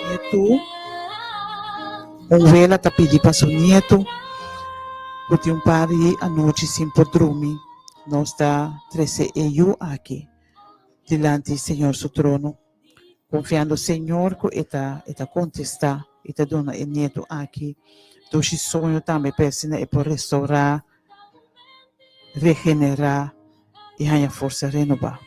Nietu, Un wela ta pidi pa su nietu ku tin un par di anochi sin por drumi. Nos ta trese e yu aki dilanti Señor su trono, konfiando Señor ku e ta e ta kontestá i ta duna e nietu aki dushi soño tambe pa asina e por restourá regenerá i haña forsa renobá.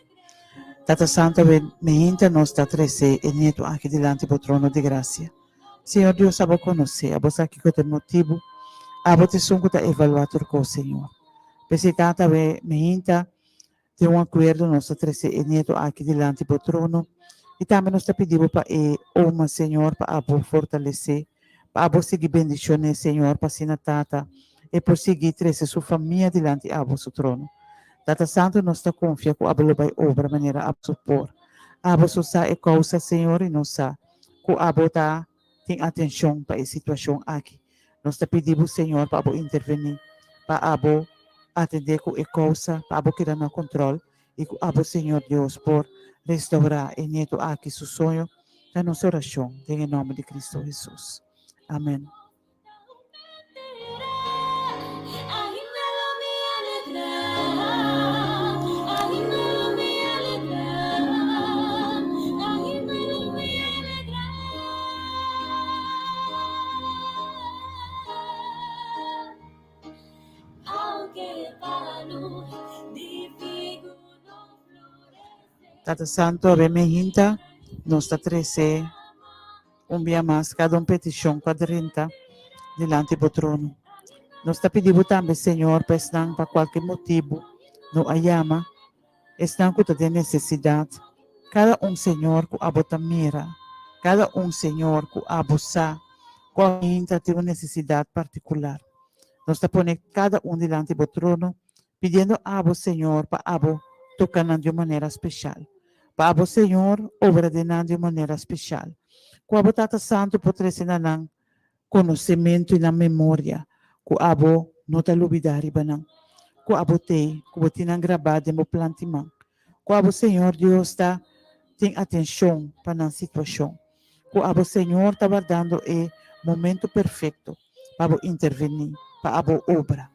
Tata Santu awe meinta nos ta trese e nietu aki dilanti bo trono di grasia. Señor Dios abo konosé, abo sa kiko ta e motibu, abo ta esun ku ta evaluá tur kos Señor. P'esei Tata awe meinta den un akuerdo nos ta trese e nietu aki dilanti bo trono i tambe nos ta pidi bo pa e oma Señor pa abo fortalesé Pa abo sigui bendicion'é, Señor, pa asina Tata e por sigui trece su famia dilanti abo su trono. Tata Santo, nos ta confia cu abo lo bay obra manera abo su por. Abo so sa e causa, Señor, y nos sa cu abo ta tin atencion pa e situacion aki. Nos ta pidi bo, Señor, pa abo interveni, pa abo atende cu e causa, pa abo keda na control i ku abo Señor Dios por restaurá e nieto aki su soño ta nos orashon den e nòmber di Cristo Hesus. Amen. Tata Santo, awe mehinta nos ta trese un bia mas kada un petishon ku a drenta dilanti bo trono. Nos ta pidi bo tambe, Señor, pa esnan pa kualke motibu no a yama, esnan ku ta den nesesidat, kada un, Señor, ku abo ta mira, kada un, Señor, ku abo sa ku a hinta tin un nesesidat partikular. Nos ta pone kada un dilanti bo trono, pidiendo abo, Señor, pa abo toka nan di un manera speshal. Pa abo, Señor, obra den nan di un manera speshal. Ku abo Tata Santu por trese na nan konosementu i nan memoria ku abo no ta lubidá riba nan, ku abo t'ei, ku bo tin nan grabá den bo planti man. Ku abo, Señor Dios, ta tin atenshon pa nan situashon. Ku abo, Señor, ta wardando e momento perfekto pa bo intervení, pa abo obra.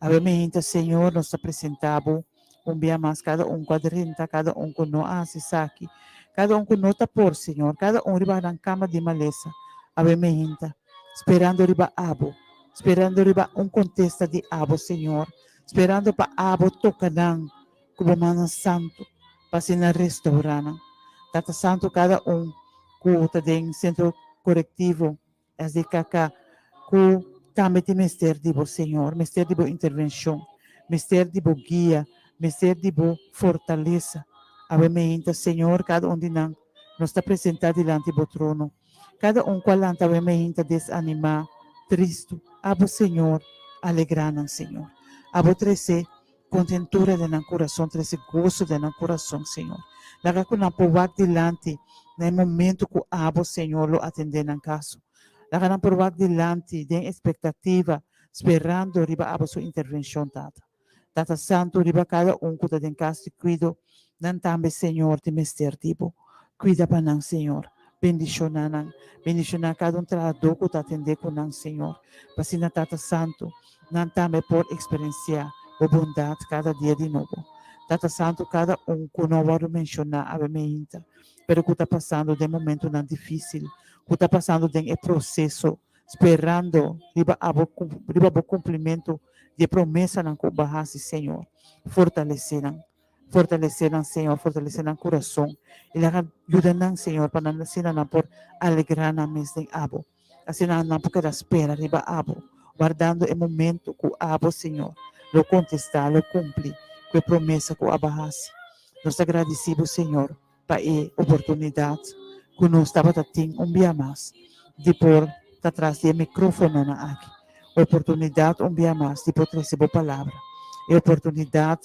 Awe meinta, Señor, nos ta presentá bo un bia mas kada un ku a drenta, kada un ku no a hasi esaki, kada un ku no ta por, Señor, kada un riba nan kama di malesa. Awe meinta, sperando riba abo, sperando riba un kontesta di abo, Señor, sperando pa abo toka nan ku bo mannan santu pa asina restourá nan. Tata Santu, kada un ku ta den Sentro Korektivo SDKK, ku tambe tin mester di bo, Señor, mester di bo intervenshon, mester di bo guia, mester di bo fortalesa. Awe meinta, Señor, kada un di nan nos ta presentá dilanti bo trono. Kada un ku a lanta awe meinta desanimá, tristu, abo, Señor, alegrá nan, Señor. Abo trese Kontentura den nan kurason, trese goso den nan kurason, Señor. Laga ku nan por wak dilanti na e momento ku Abo, Señor, lo atendé nan kaso. Laga nan por wak dilanti den espektativa, sperando riba Abo su intervenshon, Tata. Tata Santu, riba kada un ku ta den kas di kuido, nan tambe, Señor, tin mester di Bo. Kuida pa nan, Señor. Bendishoná nan. Bendishoná kada un trahadó ku ta atendé ku nan, Señor. Pa asina, Tata Santu, nan tambe por eksperensiá Bo bondat kada dia di nobo. Tata Santu, kada un ku no a wòrdu menshoná awe meinta, pero ku ta pasando den momentunan difísil, ku ta pasando den e proseso, sperando riba abo, riba Bo kumplimentu di e promesanan ku Bo a hasi, Señor, fortalesé nan. Fortalesé nan, Señor, fortalesé nan kurason i laga yuda nan, Señor, pa nan asina nan por alegrá nan mes den Abo. Asina nan por keda spera riba Abo, wardando e momento ku Abo, Señor, lo kontestá, lo kumpli ku e promesa ku Abo a hasi. Nos ta gradisí Bo, Señor, pa e oportunidat ku nos tabata tin un bia mas di por ta tras di e mikrófononan aki, oportunidat un bia mas di por trese bo palabra, e oportunidat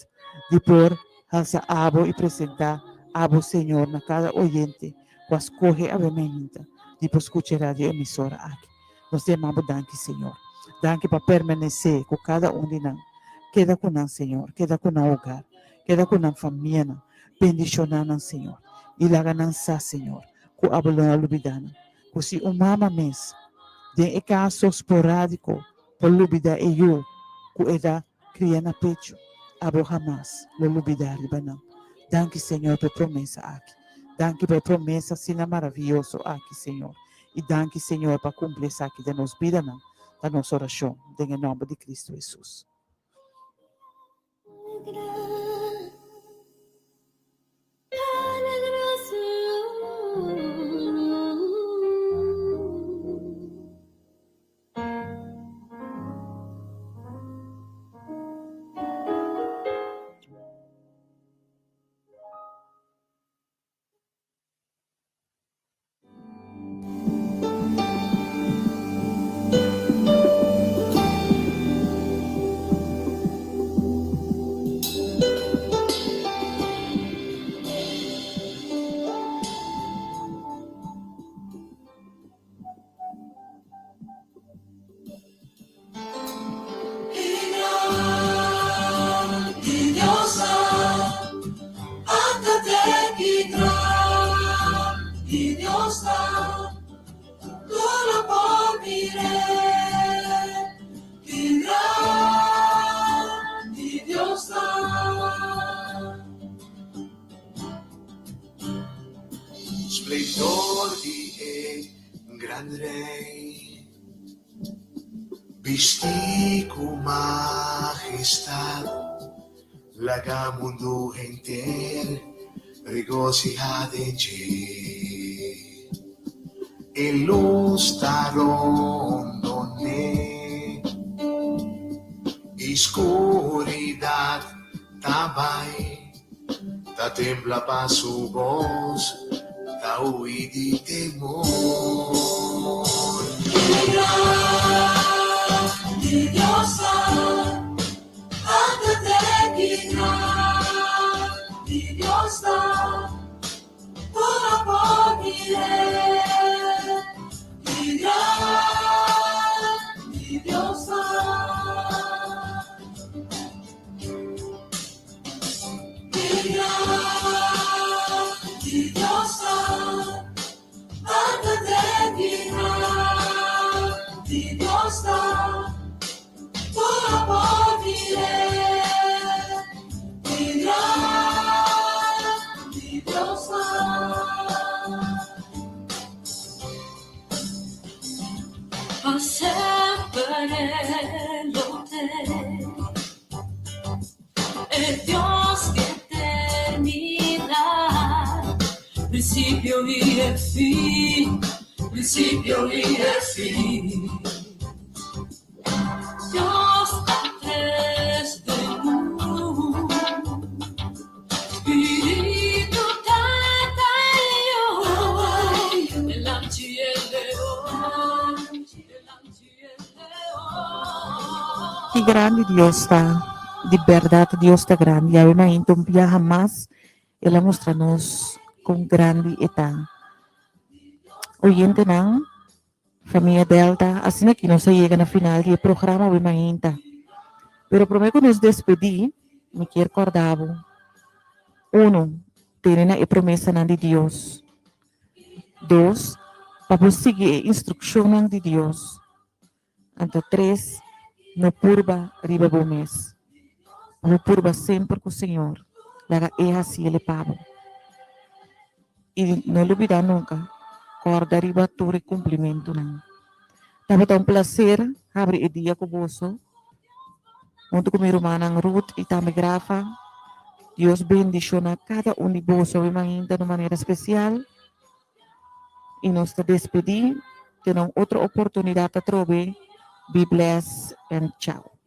di por halsa abo i presentá abo, Señor, na kada oyente ku a skohe awe mainta di por skucha e radioemisora aki. Nos ta yama bo danki, Señor. Danki pa permanesé ku kada un di nan. Keda ku nan, Señor. Keda ku nan hogar. Keda ku nan famianan. Bendishoná nan, Señor, i laga nan sa, Señor, ku abo lo no a lubidá nan. Ku si un mama mes, den e kaso sporádiko, por lubidá e yu ku e ta kria na pechu, abo hamas lo lubidá riba nan. Danki, Señor, pa e promesa aki. Danki pa e promesa asina maravioso aki, Señor. I danki, Señor, pa kumpli esaki den nos bidanan. Ta nos orashon den e nòmber di Kristu Hesus. Splendor di e gran Rey. Bisti ku mahestat, laga mundu henter. Regocihá den dje. E lus ta rondon'é i skuridat ta bai. Ta tembla pa su bos, ta hui di temor. Pa semper e lo t'e. E Dios di eternidat, prinsipio i e fin, prinsipio i e fin. Dios ta tres den un, Spiritu, Tata i Yu, e Lamchi e Leon, e Lamchi e Leon. Ki grandi Dios ta! Di bèrdat Dios ta grandi. Awe mainta un biaha mas El a mustra nos kon grandi E ta. Oyentenan, famia Delta, asina ki nos a yega na final di e programa awe mainta. Pero promé ku nos despedí, mi kier kòrda bo, Uno, tene na e promesanan di Dios. Dos, pa bo sigui e instrukshonnan di Dios. Anto tres, no purba riba bo mes. Bo purba semper ku Señor, laga E hasi el e pa bo. I no lubidá nunka, kòrda riba tur e kumplimentunan. Tabata un plaser habri e dia ku boso, huntu ku mi rumannan Ruth i tambe Grafa. Dios bendishoná kada un di boso awe mainta na un manera spesial. I nos ta despedí te na un otro oportunidat atrobe. Be blessed and ciao.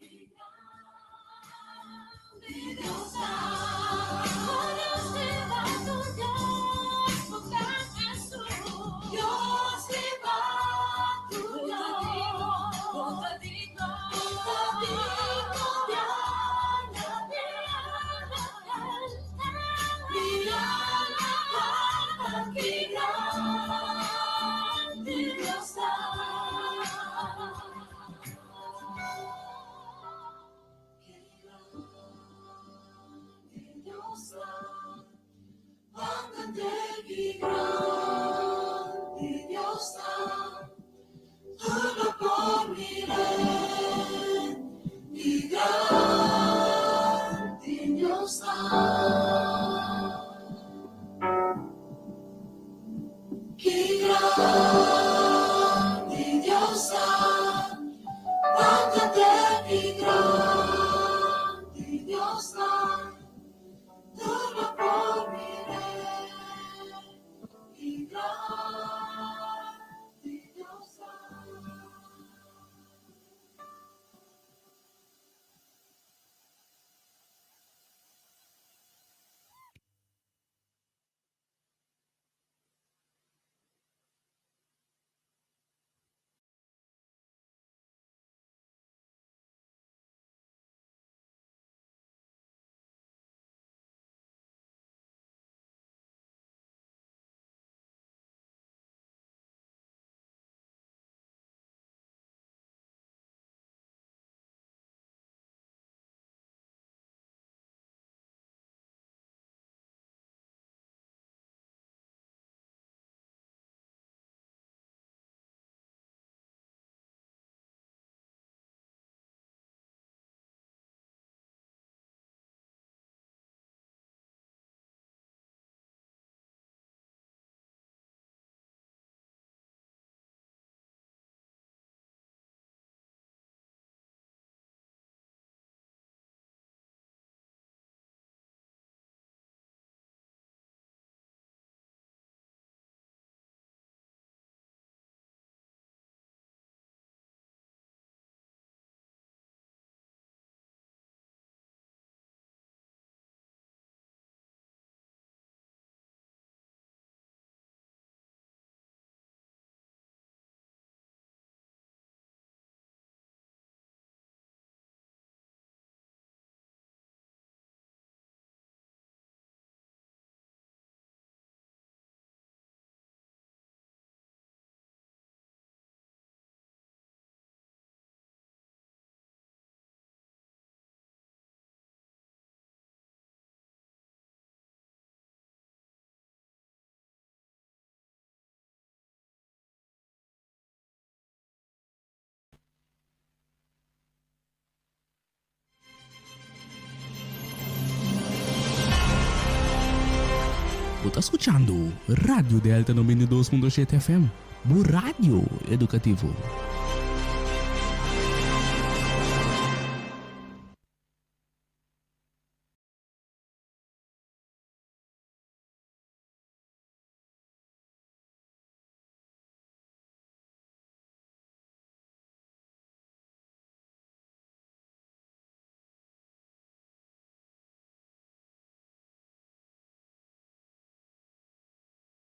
Bo ta skuchando Radio Delta 92.7 FM, bo radio edukativo.